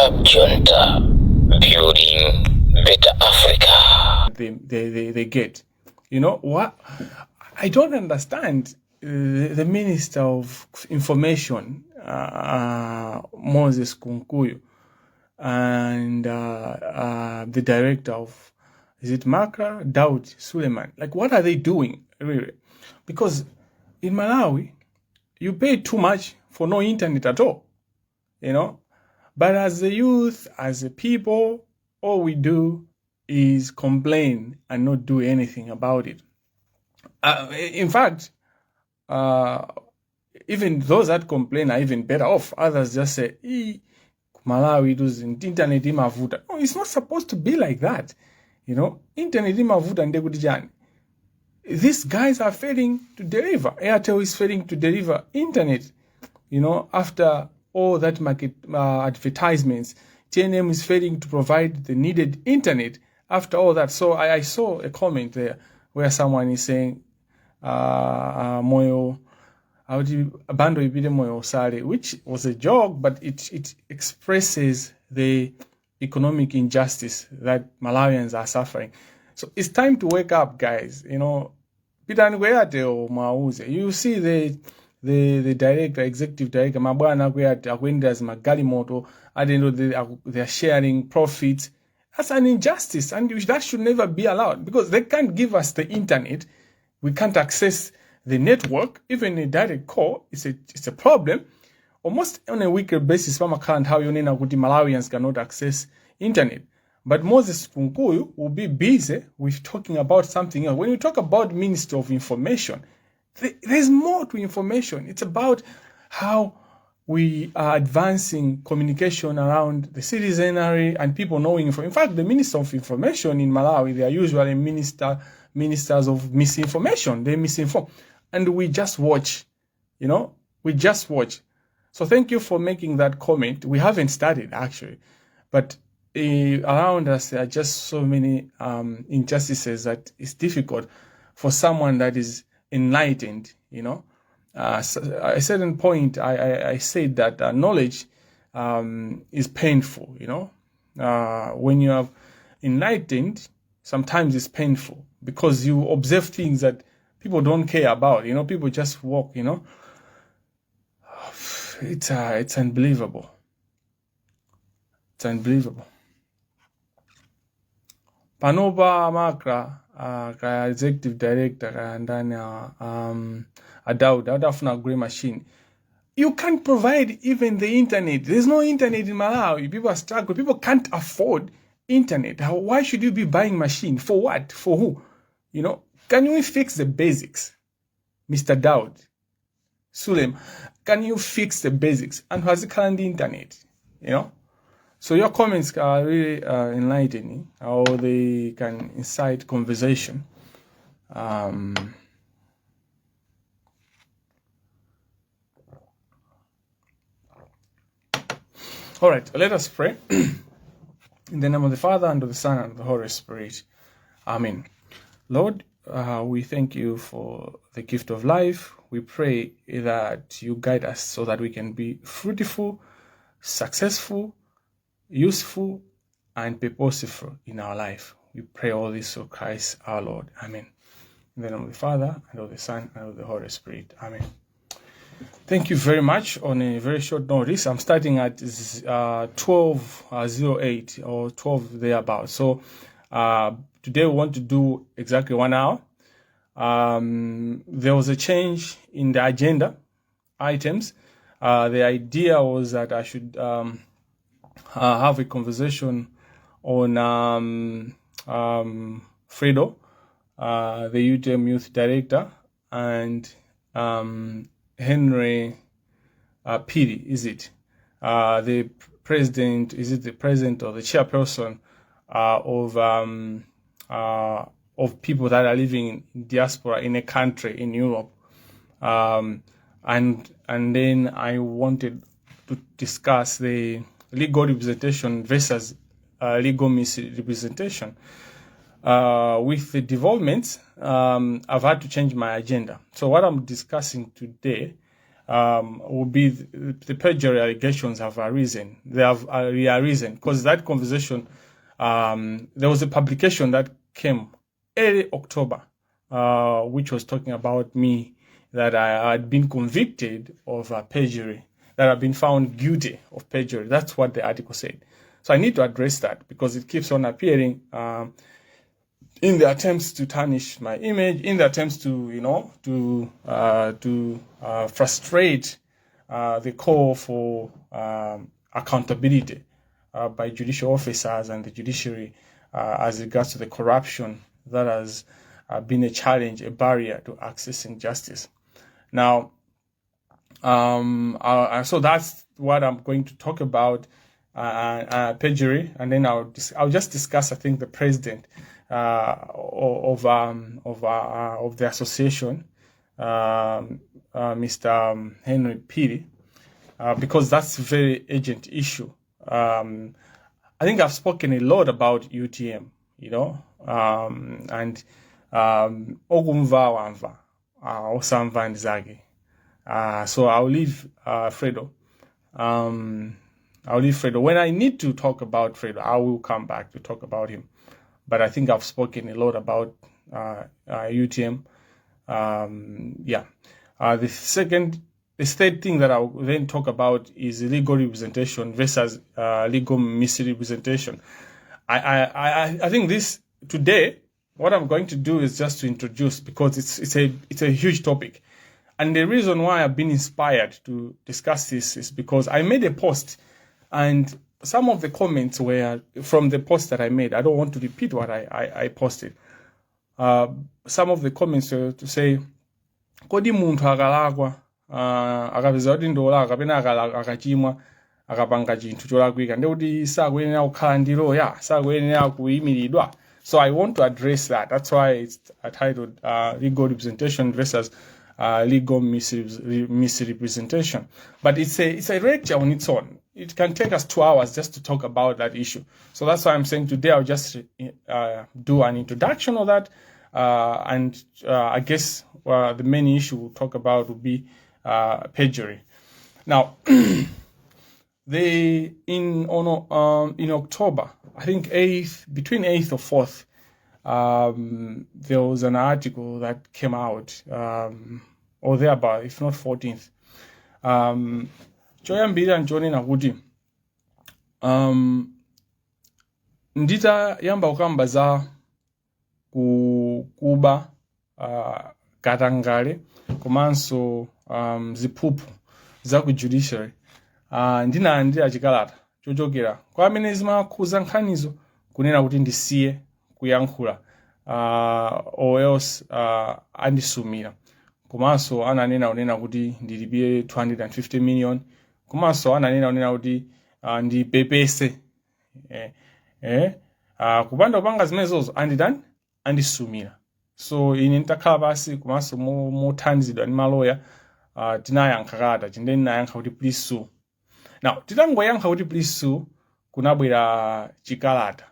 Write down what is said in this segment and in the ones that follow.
Club Junta, building better Africa. They get. You know what? I don't understand the Minister of Information, Moses Kunkuyu, and the director of, is it MACRA? Daud Suleiman. Like, what are they doing, really? Because in Malawi, you pay too much for no internet at all, you know? But as a youth, as a people, all we do is complain and not do anything about it. In fact, even those that complain are even better off. Others just say, "Eh, Malawi doesn't internet imavuta." No, it's not supposed to be like that. Internet imavuta ndekuti chani? These guys are failing to deliver. Airtel is failing to deliver internet. After all that market advertisements, TNM is failing to provide the needed internet after all that. So I saw a comment there where someone is saying, moyo akuti bundle ipite moyo usale, which was a joke, but it expresses the economic injustice that Malawians are suffering. So it's time to wake up, guys. Pitani ku Airtel muwauze. You see the director, executive director, mabwana ku Airtel akuyendera zimagalimoto. At the end of the day, they are sharing profits. That's an injustice, and that should never be allowed, because they can't give us the internet. We can't access the network. Even a direct call is a problem. Almost on a weekly basis, pamakhala nthawi yonena kuti Malawians cannot access internet. But Moses Kunkuyu will be busy with talking about something else. When you talk about Minister of Information, there's more to information. It's about how we are advancing communication around the citizenry and people knowing. In fact, the Minister of Information in Malawi, they are usually ministers of misinformation. They misinform. And we just watch, you know, we just watch. So thank you for making that comment. We haven't started actually, but around us there are just so many injustices that it's difficult for someone that is enlightened. So at a certain point, I said that knowledge is painful. When you are enlightened, sometimes it's painful because you observe things that people don't care about. People just walk. It's unbelievable. It's unbelievable. Panopa MACRA, kaya executive director kaya ndani, a Daud adafuna agule machine. You can't provide even the internet. There's no internet in Malawi. People are struggling. People can't afford internet. Why should you be buying machine? For what? For who? Can we fix the basics? Mr. Daud, Sulem, can you fix the basics? And has it the internet? So your comments are really enlightening, how they can incite conversation. All right, let us pray. In the name of the Father, and of the Son, and of the Holy Spirit. Amen. Lord, we thank you for the gift of life. We pray that you guide us so that we can be fruitful, successful, useful, and purposeful in our life. We pray all this through Christ our Lord. Amen. In the name of the Father, and of the Son, and of the Holy Spirit. Amen. Thank you very much. On a very short notice, I'm starting at 12:08 or 12 thereabout. So today we want to do exactly 1 hour. There was a change in the agenda items. The idea was that I should have a conversation on Fredo, the UTM Youth Director, and Henry Phiri, is it? The president, is it the president or the chairperson of people that are living in diaspora in a country in Europe? And then I wanted to discuss the legal representation versus legal misrepresentation. With the developments, I've had to change my agenda. So what I'm discussing today will be the perjury allegations have arisen. They have arisen because that conversation, there was a publication that came early October, which was talking about me, that I had been convicted of perjury, that I've been found guilty of perjury. That's what the article said. So I need to address that because it keeps on appearing in the attempts to tarnish my image, in the attempts to, you know, to frustrate the call for accountability by judicial officers and the judiciary as regards to the corruption that has been a challenge, a barrier to accessing justice. Now, so that's what I'm going to talk about, perjury, and then I'll just discuss, I think, the president of the association, Mr. Henry Phiri, because that's a very urgent issue. I think I've spoken a lot about UTM, and okumva wamva, osamva ndi zake. So I'll leave Fredo. I'll leave Fredo. When I need to talk about Fredo, I will come back to talk about him. But I think I've spoken a lot about UTM. Yeah. The third thing that I'll then talk about is legal representation versus legal misrepresentation. I think this today, what I'm going to do is just to introduce, because it's a huge topic. And the reason why I've been inspired to discuss this is because I made a post, and some of the comments were from the post that I made. I don't want to repeat what I posted. Some of the comments were to say, "Kodi munthu akalakwa, akapeza kuti ndolakwa kapena akachimwa, akapanga chinthu cholakwika, ndekuti sakuyenera kukhala ndi loya, sakuyenera kuyimiridwa?" So I want to address that. That's why it's titled "Legal Representation versus Legal Misrepresentation." But it's a lecture on its own. It can take us 2 hours just to talk about that issue. So that's why I'm saying today I'll just do an introduction of that. And I guess the main issue we'll talk about will be perjury. Now, they in on in October, I think 8th, between 8th or 4th, there was an article that came out, or thereabout, if not 14th. Choyambirira nchonena kuti nditayamba kukamba za kuba, katangale komanso ziphuphu za ku judiciary, ndinalandira chikalata chochokera kwa amene zimakhuza nkhanizo kunena kuti ndisiye kuyankhula or else andisumira, komanso ananena kunena kuti ndilipire 250 million, komanso ananena kunena kuti ndipepese. Kupanda kupanga zimenezozo anditani? Andisumira. So ine nditakhala pasi komanso mothandizidwa ndi maloya, tinayankha kalata chinde ndinayankha kuti, "Please sue." Now, titangoyankha kuti, "Please sue," kunabwera chikalata.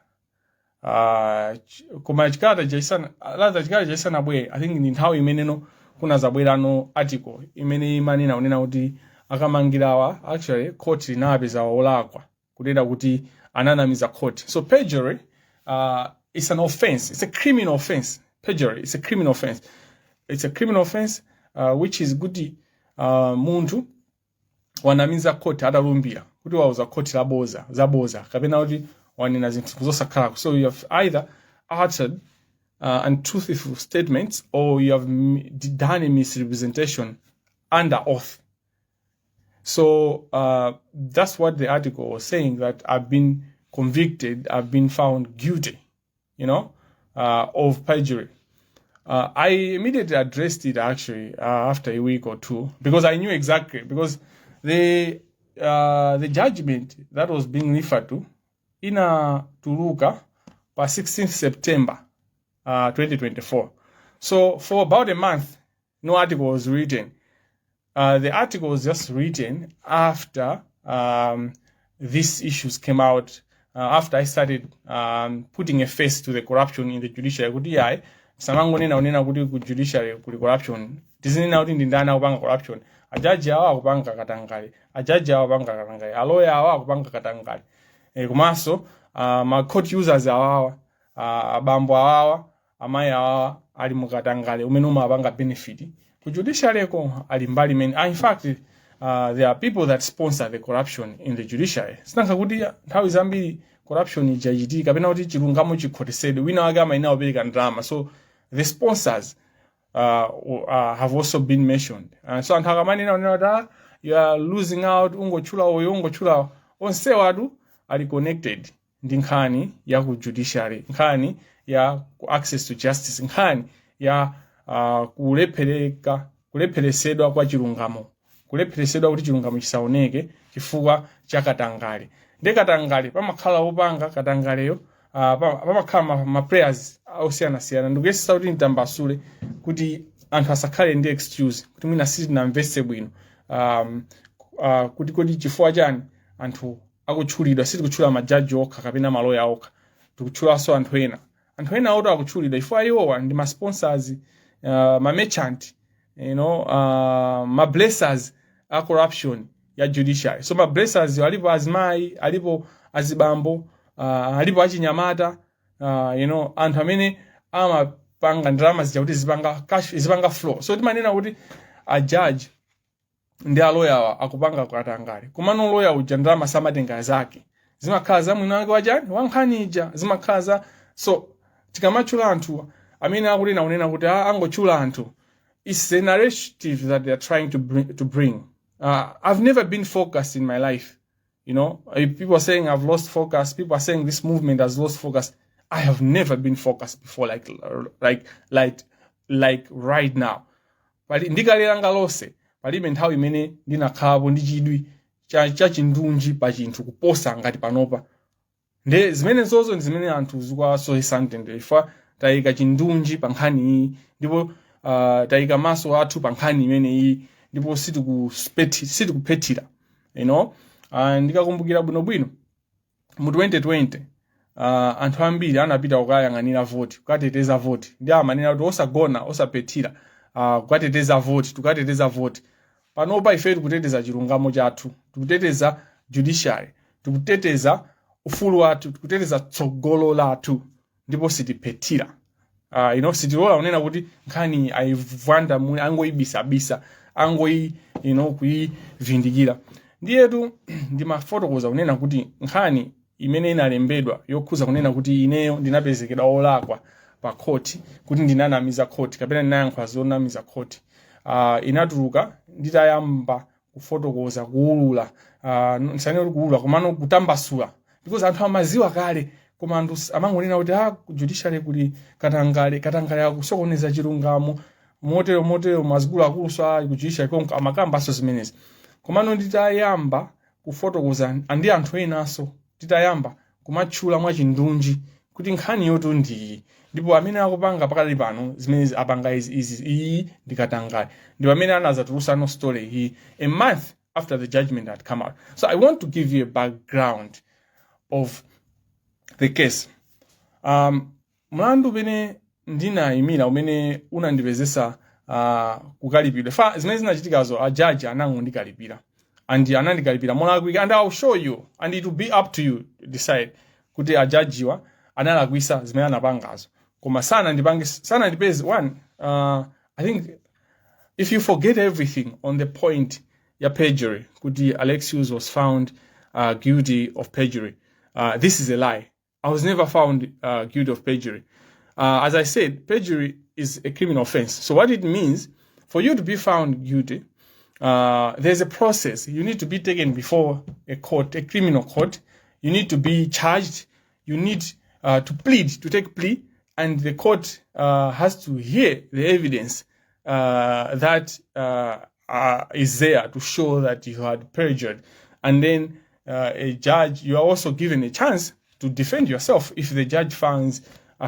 Koma chikalata chaisana rather chikalata chaisanabwere, I think ndi nthawi imeneno kunazabwerano article imene imanena kunena kuti akamangirawa actually court linapeza olakwa kunena kuti ananamiza court. So perjury is an offense. It's a criminal offense. Perjury is a criminal offense. It's a criminal offense, which is kuti munthu wanamiza court atalumbira kuti wauza court laboza, zaboza, kapena kuti wanena zinthu zosakhalako. So you have either uttered untruthful statements or you have done a misrepresentation under oath. So that's what the article was saying, that I've been convicted, I've been found guilty of perjury. I immediately addressed it actually after a week or two because I knew exactly, because the judgment that was being referred to inatuluka pa 16th September 2024. So for about a month, no article was written. The article was just written after these issues came out, after I started putting a face to the corruption in the judiciary. Kuti yayi, samangonena unena kuti ku judiciary kuli corruption, tizinena kuti ndi ndani akupanga corruption. Ajaji awa akupanga katangale, ajaji awa akupanga katangale, aloya awa akupanga katangale, komanso ma court users awawa, abambo awawa, amayi awawa ali mukatangale umene umapanga benefit ku judiciary ko ali mbali imene. In fact, there are people that sponsor the corruption in the judiciary. Sinanga kuti nthawi zambiri corruption ijachitika kapena kuti chilungamo chikhotesedwe, wina wake amayenera kupereka ndalama. So the sponsors have also been mentioned. So anthu akamanena kunena kuti, "Ah, you are losing out, ungotchula uyu, ungotchula," onsewatu ali connected ndi nkhani ya ku judiciary, nkhani ya ku access to justice, nkhani ya kulephereka, kulepheresedwa kwa chilungamo, kulepheresedwa kuti chilungamo chisaoneke chifukwa cha katangale. Ndi katangale pamakhala wopanga katangaleyo, pamakhala ma players osiyanasiyana. Ndikuyesesa kuti nditambasule kuti anthu asakhale ndi excuse kuti mwina sitinamvetse bwino kuti kodi chifukwa chani anthu akutchulidwa. Sitikutchula majaji okha kapena maloya okha, tikutchulanso anthu ena. Anthu ena oto akutchulidwa chifukwa iwowa ndi ma sponsors, ma merchant, ma blessers a corruption ya judiciary. So ma blessers alipo azimayi, alipo azibambo, alipo achinyamata, anthu amene amapanga ndalama zija kuti zipanga cash, zipanga flow. So timanena kuti a judge ndi aloyawa akupanga katangale, komano loya uja ndalama samatenga zake, zimakhala za mwini wake wachani, wankhani ija, zimakhala za. So tikamatchula anthu amene akunena kunena kuti, "Ah, angotchula anthu," it's a narrative that they are trying to bring. I've never been focused in my life. People are saying I've lost focus. People are saying this movement has lost focus. I have never been focused before like right now. Pali ndikalera lonse, palibe nthawi imene ndinakhalapo ndi chidwi cha chindunji pa chinthu kuposa ngati panopa. Nde zimene zozo ndi zimene anthu zikuwasowetsa mtendere, chifukwa tayika chindunji pa nkhani iyi ndipo tayika maso athu pa nkhani imene iyi ndipo sitikuphethira. Ndikakumbukira bwinobwino mu 2020, anthu ambiri anapita kukayang'anira voti, kukateteza voti, ndi amanena kuti osagona, osaphethira, kukateteza voti, tukateteza voti. Panopa ife tikuteteza chilungamo chathu, tikuteteza judiciary, tikuteteza ufulu wathu, tikuteteza tsogolo lathu, ndipo sitiphethira. Sitilola kunena kuti nkhani ayivwanda muli angoyibisabisa, angoyi kuyivindikira. Ndiyetu ndimafotokoza kunena kuti nkhani imene inalembedwa yokhuza kunena kuti ineyo ndinapezekedwa olakwa pa khoti kuti ndinanamiza khoti kapena ndinayankhula zonamiza khoti, inatuluka nditayamba kufotokoza, kuulula, ndisanene kuti kuulula, komano kutambasula, because anthu amaziwa kale, koma anthu amangonena kuti, ah, ku judiciary kuli katangale, katangale akusokoneza chilungamo, motero motero. Mazikulu so a ku judiciary konko amakambanso zimenezi. Komano nditayamba kufotokoza ndi anthu enanso, titayamba kumatchula mwachindunji kuti nkhani yotu ndiyi, ndipo amene akupanga pakali pano zimene apanga izi izi iyi ndi katangale, ndi pamene anazatulusa story iyi a month after the judgment had come out. So I want to give you a background of the case. Mlandu umene ndinayimira, umene unandipezesa kukalipidwa fa zimene zinachitikazo, ajaji anangondikalipira and anandikalipira molakwika, and I'll show you and it will be up to you to decide kuti ajajiwa analakwisa zimene anapangazo. Koma sanandipange, sanandipeze one. I think if you forget everything on the point ya perjury, kuti Alexius was found guilty of perjury, this is a lie. I was never found guilty of perjury. As I said, perjury is a criminal offense. So what it means, for you to be found guilty, there's a process. You need to be taken before a court, a criminal court. You need to be charged. You need to plead, to take plea, and the court has to hear the evidence that is there to show that you had perjured. And then a judge, you are also given a chance to defend yourself if the judge finds,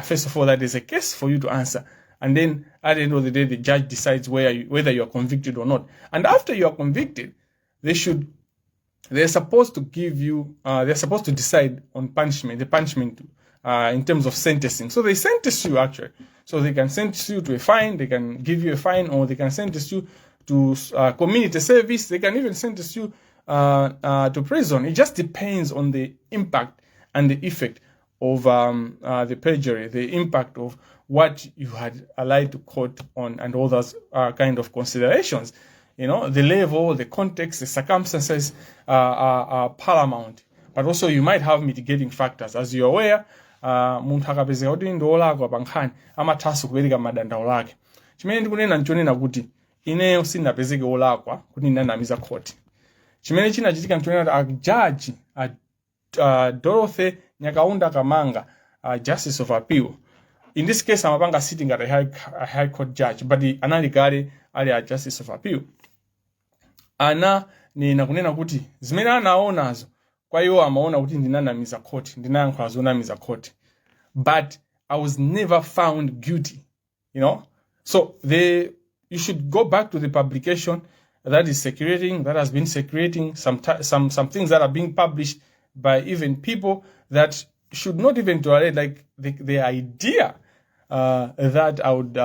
first of all, that there's a case for you to answer. And then at the end of the day, the judge decides whether you are convicted or not. And after you are convicted, they're supposed to give you, they're supposed to decide on punishment, the punishment in terms of sentencing. So they sentence you, actually. So they can sentence you to a fine, they can give you a fine, or they can sentence you to community service. They can even sentence you to prison. It just depends on the impact and the effect of the perjury, the impact of what you had lied to court on, and all those kind of considerations. The level, the context, the circumstances are paramount. But also you might have mitigating factors. As you're aware, munthu akapezeka kuti ndi wolakwa pa nkhani amathanso kupereka madandaulo ake. Chimene ndikunena nchonena kuti ineyo sindinapezeke wolakwa kuti ndinanamiza khoti. Chimene chinachitika nchonena kuti a judge Dorothy Nyakaunda Kamanga, Justice of Appeal, in this case amapanga sitting at a high court judge, but anali kale ali a Justice of Appeal, ananena kunena kuti zimene anaonazo kwa iwo amaona kuti ndinanamiza court, ndinayankhula zonamiza court, but I was never found guilty. So the you should go back to the publication that is circulating, that has been circulating, some things that are being published by even people that should not even tolerate, like the idea that I would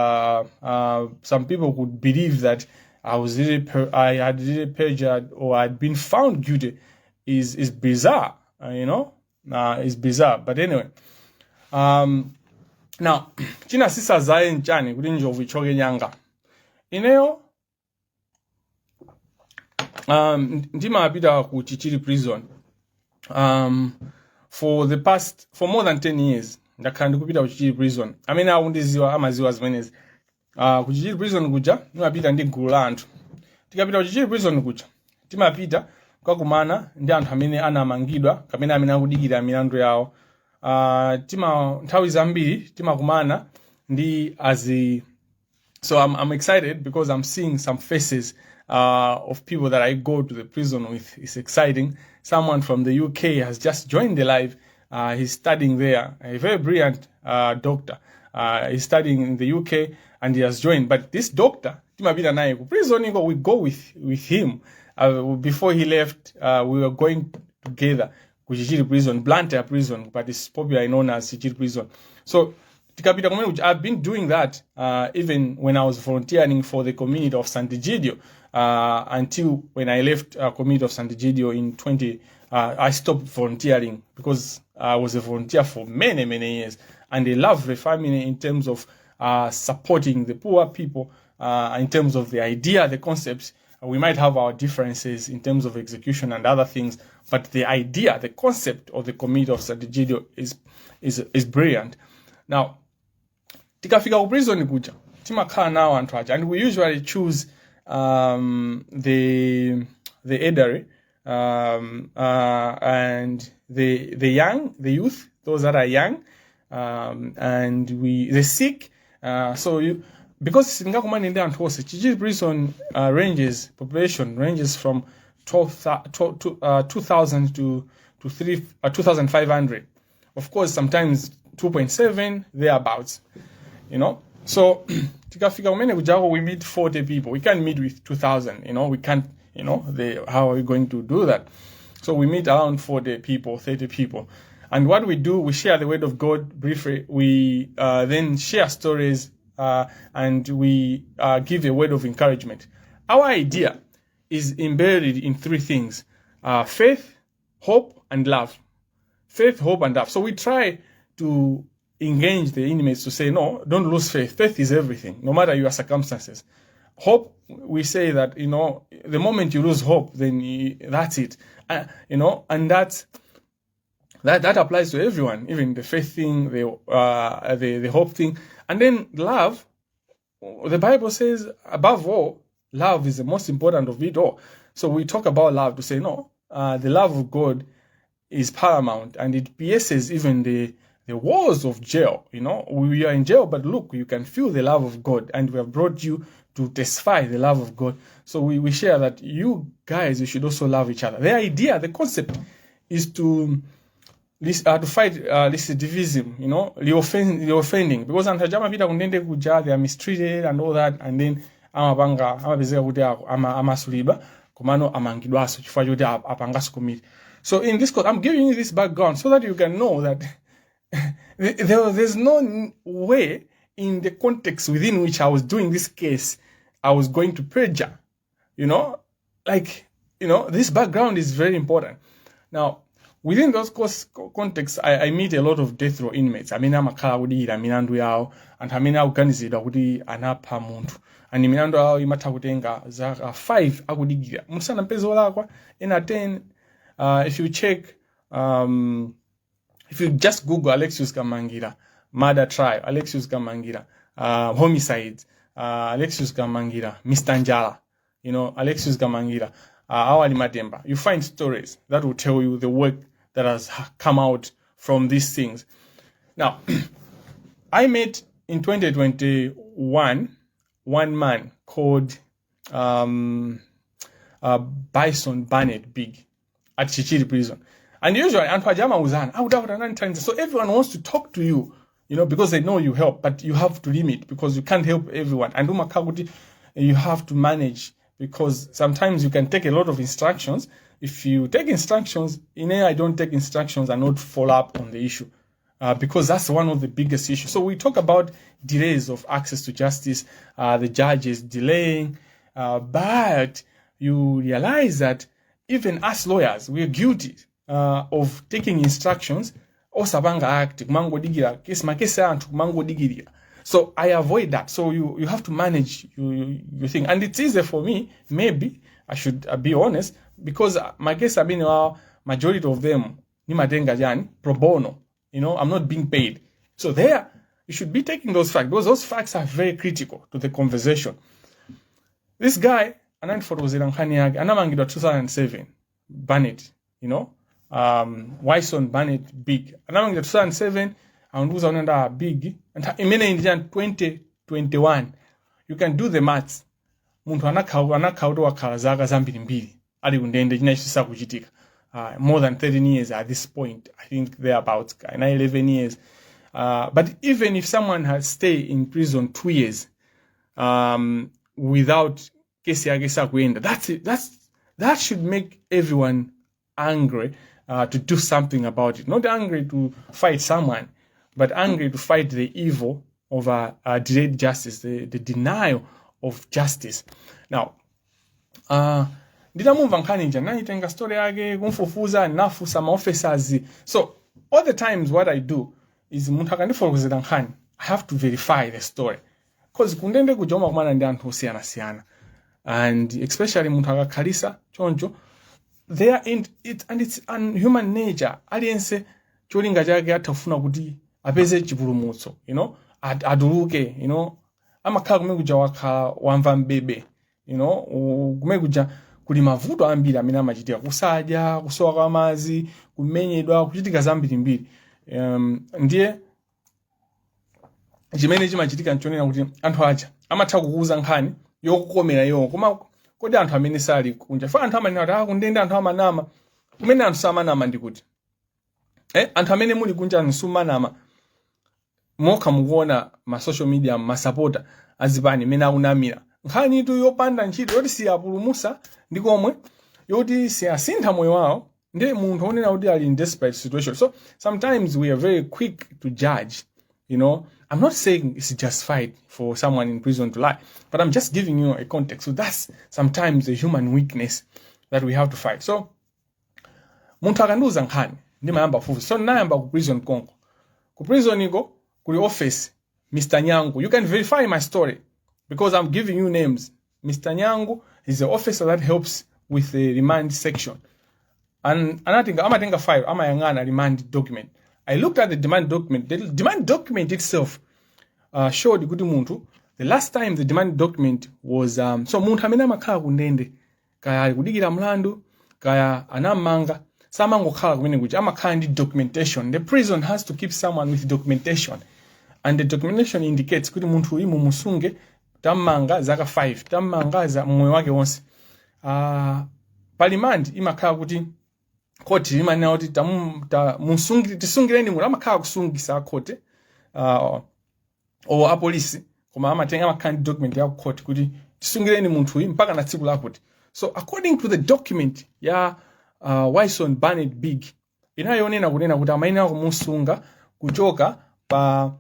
some people could believe that I had really perjured or I'd been found guilty is bizarre, is bizarre. But anyway, now chinatsitsa dzaye nchani kuti njovu ichoke nyanga? Ineyo ndimapita ku Chichiri Prison for more than 10 years. Ndakhala ndikupita ku Chichiri Prison. Amene akundiziwa amaziwa zimenezi. Ku Chichiri Prison kuja ndimapita ndi gulu la anthu. Tikapita ku Chichiri Prison kuja timapita kukakumana ndi anthu amene anamangidwa kapena amene akudikira milandu yawo. Tima nthawi zambiri timakumana ndi azi. So I'm excited because I'm seeing some faces of people that I go to the prison with. It's exciting. Someone from the UK has just joined the live. He's studying there, a very brilliant doctor. He's studying in the UK and he has joined. But this doctor, timapita naye ku prison iko, we go with him. Before he left, we were going together ku Chichiri Prison, Blantyre Prison, but it's popularly known as Chichiri Prison. So tikapita kumene kuja, I've been doing that even when I was volunteering for the community of Sant'Egidio, until when I left community of Sant'Egidio in 20, I stopped volunteering because I was a volunteer for many, many years. And they love the family in terms of supporting the poor people, in terms of the idea, the concepts. We might have our differences in terms of execution and other things, but the idea, the concept of the community of Sant'Egidio is brilliant. Now, tikafika ku prison kuja timakhala nawo anthu aja, and we usually choose the elderly and the young, the youth, those that are young, and we the sick. So you because sitingakumane ndi anthu onse. Chichiri Prison ranges population ranges from 12, 2000 to 3 2500, of course sometimes 2.7, thereabouts. So tikafika kumene kujako we meet 40 people. We can't meet with 2000. We can't. How are we going to do that? So we meet around 40 people, 30 people, and what we do, we share the word of God briefly. We then share stories and we give a word of encouragement. Our idea is embedded in three things: faith, hope and love. Faith, hope and love. So we try to engage the inmates to say, "No, don't lose faith. Faith is everything, no matter your circumstances." Hope, we say that, the moment you lose hope, then that's it. And that applies to everyone, even the faith thing, the hope thing. And then love, the Bible says, above all, love is the most important of it all. So we talk about love to say, no, the love of God is paramount and it pierces even the walls of jail. We are in jail, but look, you can feel the love of God, and we have brought you to testify the love of God. So we share that you guys, you should also love each other. The idea, the concept is to fight recidivism, reoffending, because anthu aja amapita kundende kuja, they are mistreated and all that, and then amapanga amapezeka kuti amasulidwa komano amangidwaso chifukwa choti apangaso commit. So in this course, I'm giving you this background so that you can know that there's no way in the context within which I was doing this case, I was going to perjure. Like, this background is very important. Now, within those contexts, I meet a lot of death row inmates amene amakhala kudikira milandu yawo, anthu amene akuganizidwa kuti anapha munthu, and milandu yawo imatha kutenga zaka 5 akudikira musanampeze olakwa, ena 10. If you check, if you just Google Alexius Kamangira murder trial, Alexius Kamangira homicides, Alexius Kamangira, Mr. Njala, Alexius Kamangira, Awali Matemba, you find stories that will tell you the work that has come out from these things. Now, I met in 2021 one man called Bison Barnett Big at Chichiri Prison. And usually, anthu aja amauzana, "Akuti anandithandiza." So everyone wants to talk to you, because they know you help, but you have to limit because you can't help everyone. And umakhala kuti you have to manage because sometimes you can take a lot of instructions. If you take instructions, in I don't take instructions and not follow up on the issue. Because that's one of the biggest issues. So we talk about delays of access to justice, the judges delaying, but you realize that even us lawyers, we are guilty of taking instructions osapanga act, kumangodikira kesi, makesi a anthu kumangodikirira. So I avoid that. So you have to manage you thing, and it's easier for me, maybe I should be honest, because makesi amene wa majority of them nimatenga chani, pro bono. I'm not being paid. So there you should be taking those facts, because those facts are very critical to the conversation. This guy anandifotokozera nkhani yake. Anamangidwa 2007, Barnett, Wison Barnett Big, anamangidwa 2007. Akundiuza kuti nda Big imene ndi chani, 2021. You can do the maths. Munthu anakhala kuti wakhala zaka zambirimbiri ali kundende, china chisakuchitika, more than 13 years at this point, I think thereabouts, 9, 11 years. But even if someone has stayed in prison 2 years without kesi yake sakuyenda, that's it. That should make everyone angry to do something about it. Not angry to fight someone, but angry to fight the evil of delayed justice, the denial of justice. Now, nditamumva nkhani ija, ndinaitenga story yake, kumfufuza, nafusa ma officers. So all the times what I do is, munthu akandifotokozera nkhani, I have to verify the story, 'cause kundende kuja umakumana ndi anthu osiyanasiyana, and especially munthu akakhalisa choncho, they are in it, and it's an human nature. Aliyense cholinga chake atha kufuna kuti apeze chipulumutso, atuluke. Amakhala kumene kuja, wakhala wamva mbebe. Kumene kuja kuli mavuto ambiri amene amachitika: kusadya, kusowa kwa madzi, kumenyedwa, kuchitika zambirimbiri. Ndiye chimene chimachitika nchonena kuti anthu aja amatha kukuuza nkhani yokukomera iwo, koma kodi anthu amene sali kunja fa, anthu amanena kuti, "Ah, kundende anthu amanama." Kumene anthu samanama ndikuti, eh, anthu amene muli kunja anthu sumanama mokha. Mukuona ma social media, masapota azipani imene akunamira nkhani itu yopanda ntchito, yoti siyapulumusa ndi komwe, yoti siyasintha moyo wawo. Ndi munthu onena kuti ali in desperate situation. So sometimes we are very quick to judge. I'm not saying it's justified for someone in prison to lie, but I'm just giving you a context. So that's sometimes a human weakness that we have to fight. So munthu akandiuza nkhani, ndimayamba kufufuza. So ndinayamba ku prison konko. Ku prison iko kuli office, Mr. Nyangu. You can verify my story because I'm giving you names. Mr. Nyangu is the officer that helps with the remand section, and anatenga, amatenga file, amayang'ana remand document. I looked at the demand document. The demand document itself showed kuti munthu, the last time the demand document was so munthu amene amakhala kundende, kaya ali kudikira mlandu, kaya anamanga, samangokhala kumene kuja, amakhala ndi documentation. The prison has to keep someone with documentation, and the documentation indicates kuti munthu uyu mumusunge, tammanga zaka 5, tammanga za moyo wake wonse. Pa remand imakhala kuti khoti limanena kuti tisungireni munthu, amakhala kusungisa akhoti or apolisi, koma amatenga, amakhala ndi document ya khoti kuti tisungireni munthu uyu mpaka na tsiku lakuti. So according to the document ya Wison Barnett Big, inayonena kunena kuti amayenera kumusunga kuchoka pa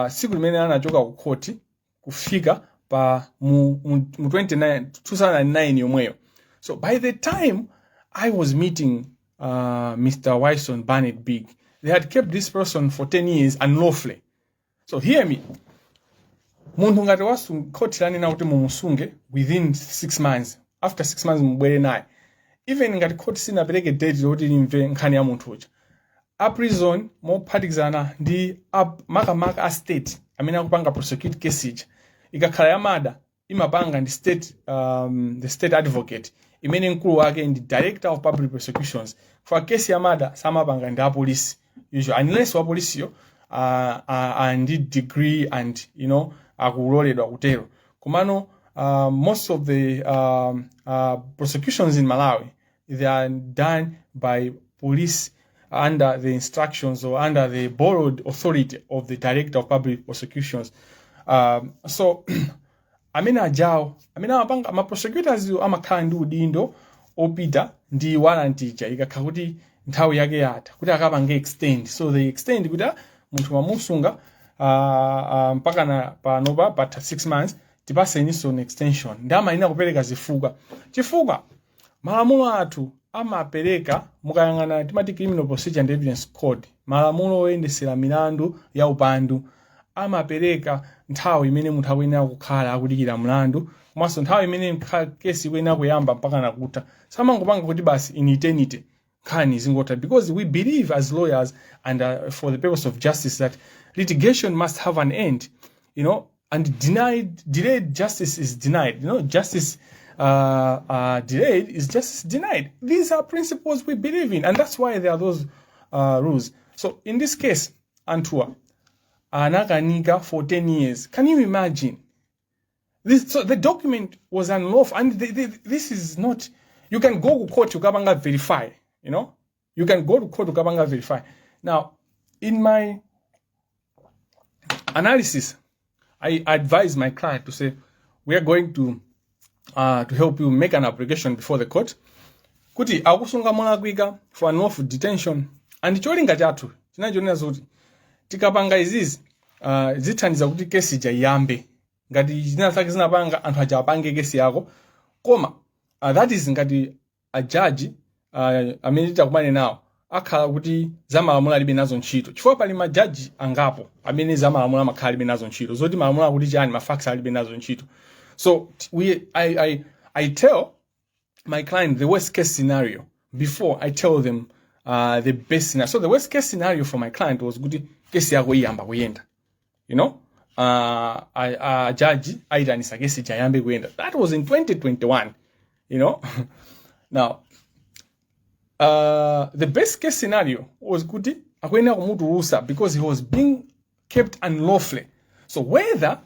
tsiku limene anachoka ku khoti kufika pa pa mu 29 2009 yomweyo. So by the time I was meeting Mr. Wyson Barnett Big, they had kept this person for 10 years unlawfully. So hear me, munthu ngati khoti lanena kuti mumusunge within 6 months, after 6 months mubwere naye, even ngati khoti sinapereke date loti limve nkhani ya munthu uja, a prison mophatikizana ndi makamaka a state amene akupanga prosecute case ija, ikakhala ya murder imapanga ndi state, the state advocate imene mkulu wake ndi Director of Public Prosecutions. For case ya murder samapanga ndi apolisi usually, unless wapolisiyo ndi degree and akuloledwa kutero. Komano most of the prosecutions in Malawi, they are done by police under the instructions or under the borrowed authority of the Director of Public Prosecutions. So amene ajawo amene amapanga ma prosecutors amakhala ndi udindo opita ndi warrant ija ikakhala kuti nthawi yake yatha kuti akapange extend. So they extend kuti, ah, munthu mamusunga mpaka na panopa patha 6 months, tipaseninso an extension. Ndi amayenera kupereka zifukwa, chifukwa malamulo athu amapereka, mukayang'ana timati Criminal Procedure and Evidence Code, malamulo oyendesera milandu ya upandu, amapereka nthawi imene munthu akuyenera kukhala akudikira mlandu, komanso nthawi imene kesi ikuyenera kuyamba mpaka nakutha. Samangopanga kuti basi in eternity nkhani zingotha, because we believe as lawyers and for the purpose of justice that litigation must have an end and denied delayed justice is denied. Justice delayed is justice denied. These are principles we believe in, and that's why there are those rules. So in this case, anthuwa anakanika for 10 years. Can you imagine this? So the document was unlawful, and this is not, you can go to court ukapanga verify. You can go to court ukapanga verify. Now, in my analysis, I advise my client to say, we are going to help you make an application before the court kuti akusunga molakwika for unlawful detention. And cholinga chathu chinali chonena kuti tikapanga izizi, zithandiza kuti kesi ija iyambe. Ngati zina zake zinapanga anthu aja apange kesi yako, koma that is ngati ajaji amene titakumane nawo akhala kuti zamalamulo alibe nazo ntchito, chifukwa pali majaji angapo amene zamalamulo amakhala alibe nazo ntchito, zoti malamulo akuti chani, ma facts alibe nazo ntchito. So I tell my client the worst case scenario before I tell them the best scenario. So the worst case scenario for my client was kuti kesi yako iyamba kuyenda, jaji ayitanisa kesi ija iyambe kuyenda. That was in 2021. Now, the best case scenario was kuti akuyenera kumutulusa because he was being kept unlawfully. So whether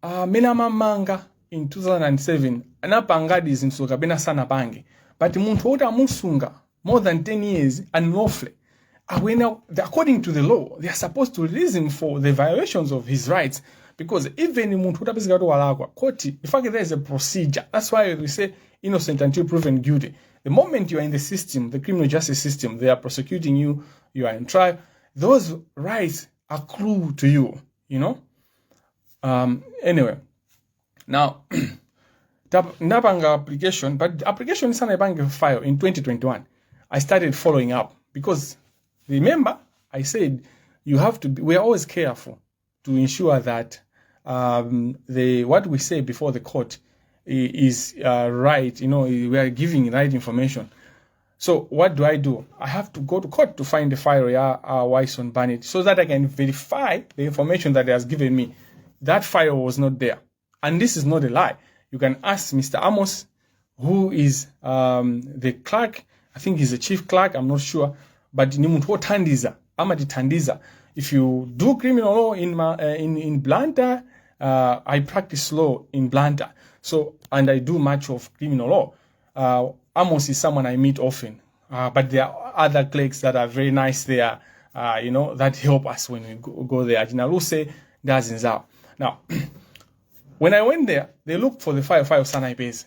amene amamanga in 2007 anapangadi zinthu kapena sanapange, but munthu woti amusunga more than 10 years unlawfully, akuyenera, according to the law, they are supposed to release him for the violations of his rights, because even munthu utapezeka kuti walakwa, court, in fact, there is a procedure. That's why we say innocent until proven guilty. The moment you are in the system, the criminal justice system, they are prosecuting you, you are in trial, those rights accrue to you you know Anyway, now ndapanga application, but the application isanaipange file in 2021, I started following up because, remember I said you have to be, we are always careful to ensure that the what we say before the court is right. We are giving right information. So what do I do? I have to go to court to find the file ya Wyson Barnett so that I can verify the information that he has given me. That file was not there. And this is not a lie. You can ask Mr. Amos, who is the clerk. I think he's a chief clerk, I'm not sure. But ni munthu wothandiza, amatithandiza. If you do criminal law in Blantyre, I practice law in Blantyre. So, and I do much of criminal law. Amos is someone I meet often, but there are other clerks that are very nice there, that help us when we go there. Achina Luse, ndazinzawo. Now, when I went there, they looked for the file, file sanaipeze.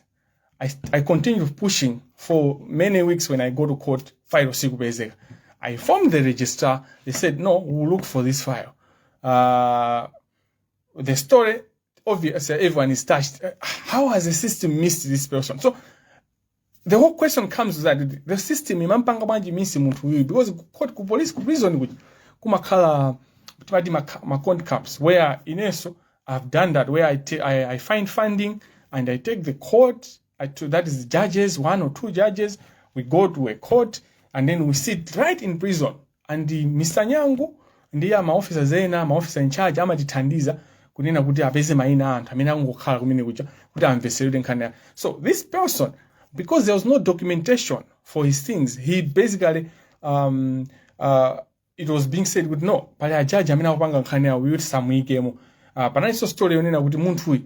I continued pushing for many weeks. When I go to court, file sikupezeka. I informed the registrar. They said, "No, we'll look for this file." The story, Obviously, everyone is touched. How has the system missed this person? So the whole question comes to that the system imampanga bwanji miss munthu uyu, because ku court, ku police, ku prison kuja kumakhala timati ma camps, where inenso I've done that, where I find funding and I take the court, that is judges, one or two judges. We go to a court and then we sit right in prison, and the Mr. Nyangu ndiye ama officers ena, ama officer in charge, amatithandiza kunena kuti apeze mayina a anthu amene angokhala kumene kuja kuti amveseredwe nkhani yake. So this person, because there was no documentation for his things, he basically it was being said kuti no, pali ajaji amene akupanga nkhani yawo kuti samuyikemo. Panalinso story yonena kuti munthuyu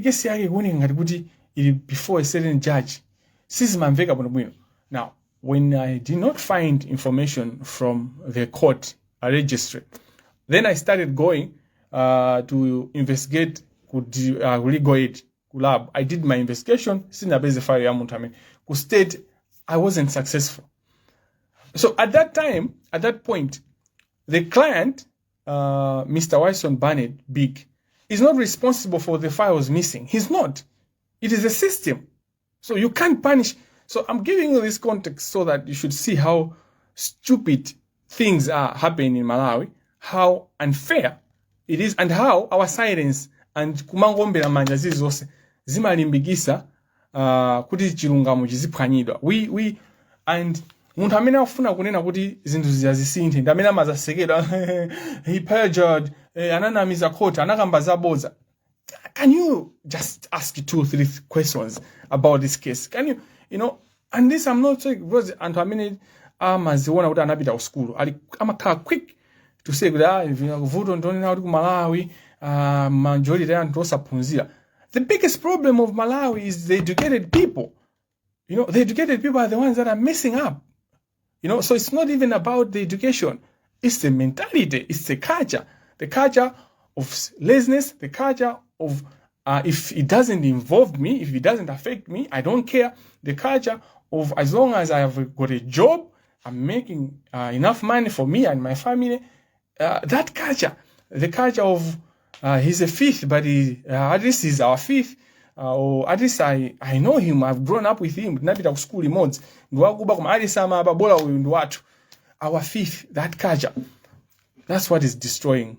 kesi yake ikuoneka ngati kuti ili before a certain judge, sizimamveka bwinobwino. Now, when I did not find information from the court registry, then I started going to investigate ku legal aid, ku lab. I did my investigation, sinapeze file ya munthu amene. Ku state I wasn't successful. So at that time, at that point, the client, Mr. Wyson Barnett Big, is not responsible for the files missing. He's not. It is a system. So you can't punish. So I'm giving you this context so that you should see how stupid things are happening in Malawi, how unfair it is, and how our silence and kumangombera manja zilizonse zimalimbikisa kuti chilungamo chiziphwanyidwa. We and munthu amene akufuna kunena kuti zinthu ziyazisinthe ndi amene amazasekedwa, "He perjured, ananamiza court, anakamba zabodza." Can you just ask two three questions about this case? Can you you know And this I'm not saying because anthu amene amaziona kuti anapita ku school ali amakhala quick to say kuti, "Ah, vuto ndionena kuti ku Malawi majority ya anthu osaphunzira." The biggest problem of Malawi is the educated people. The educated people are the ones that are messing up. So it's not even about the education. It's the mentality, it's the culture. The culture of laziness, the culture of if it doesn't involve me, if it doesn't affect me, I don't care. The culture of as long as I have got a job, I'm making enough money for me and my family. That culture, the culture of he's a thief, but at least he's our thief. Or at least I know him, I've grown up with him. Tinapita ku school limodzi, ndiwakuba koma at least amaba, bola uyu ndi wathu. Our thief, that culture. That's what is destroying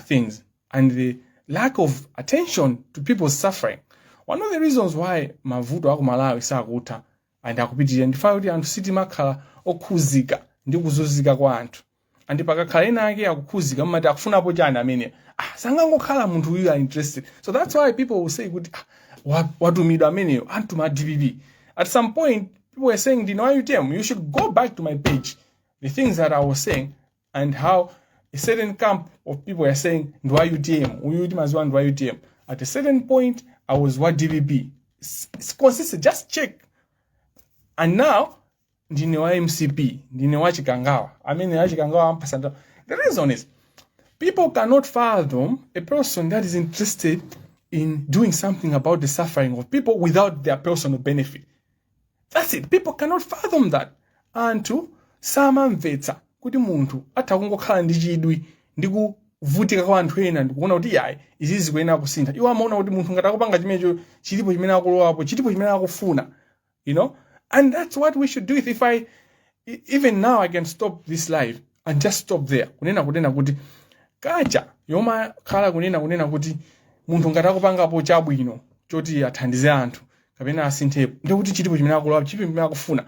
things. And the lack of attention to people's suffering. One of the reasons why mavuto aku Malawi sakutha and akupitirira ndifa kuti anthu sitimakhala okhuzika ndi kuzunzika kwa anthu. And pakakhala ena ake akukhuzika, mmati akufunapo chani amene, ah, sangangokhala munthu uyu are interested. So that's why people will say kuti, "Ah, watumidwa ameneyo, antuma DPP." At some point people were saying ndine wa UTM. You should go back to my page, the things that I was saying and how a certain camp of people were saying ndi wa UTM uyu, timaziwa ndi wa UTM. At a certain point I was wa DPP. It's consistent, just check. And now ndine wa MCP, ndine wa Chikangawa amene wa Chikangawa ampasa. The reason is people cannot fathom a person that is interested in doing something about the suffering of people without their personal benefit. That's it. People cannot fathom that. Anthu samamvetsa kuti munthu atha kungokhala ndi chidwi ndi kuvutika kwa anthu ena ndikuona kuti yayi, izi zikuyenera kusintha. Iwo amaona kuti munthu ngati akupanga chimenecho, chilipo chimene akulowapo, chilipo chimene akufuna. And that's what we should do. If I even now I can stop this live and just stop there, kunena kuti kacha yomakhala kunena kuti munthu ngati akupangapo chabwino choti athandize anthu kapena asinthepo, ndikuti chilipo chimene akulowapo, chilipo chimene akufuna.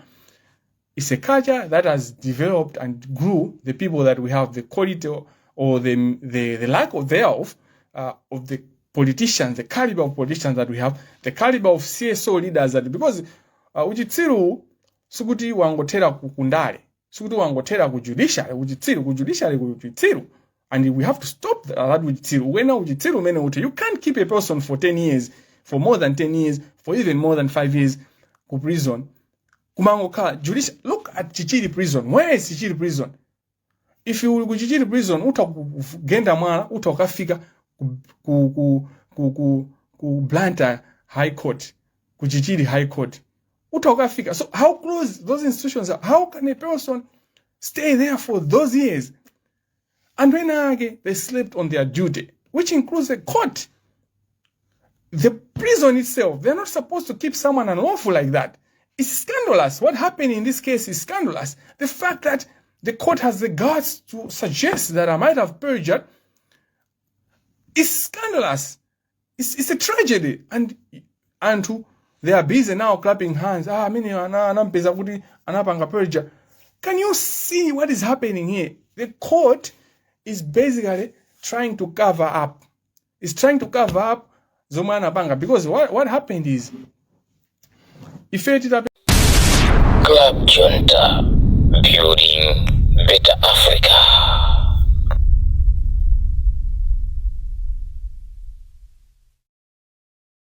It's a culture that has developed and grew the people that we have, the quality or the lack of thereof of the politicians, the caliber of politicians that we have, the caliber of CSO leaders that, because uchitsiru sikuti wangothera ku kundale, sikuti wangothera ku judiciary. Uchitsiru ku judiciary, ku uchitsiru, and we have to stop that uchitsiru. Wena uchitsiru umene uti you can't keep a person for 10 years, for more than 10 years, for even more than 5 years ku prison, kumangokhala judicial. Look at Chichiri Prison. Where is Chichiri Prison? If you uli ku Chichiri Prison, utha kugenda mwala, utha ukafika ku Blantyre High Court, ku Chichiri High Court utha ukafika. So how close those institutions are? How can a person stay there for those years? Anthu ena ake, they slept on their duty, which includes the court. The prison itself, they're not supposed to keep someone unlawful like that. It's scandalous. What happened in this case is scandalous. The fact that the court has the guts to suggest that I might have perjured is scandalous. It's a tragedy. And anthu, they are busy now clapping hands. "Ah, amene anampeza kuti anapanga perjure." Can you see what is happening here? The court is basically trying to cover up. It's trying to cover up zomwe anapanga, because what happened is ife titape Club Junta, building better Africa.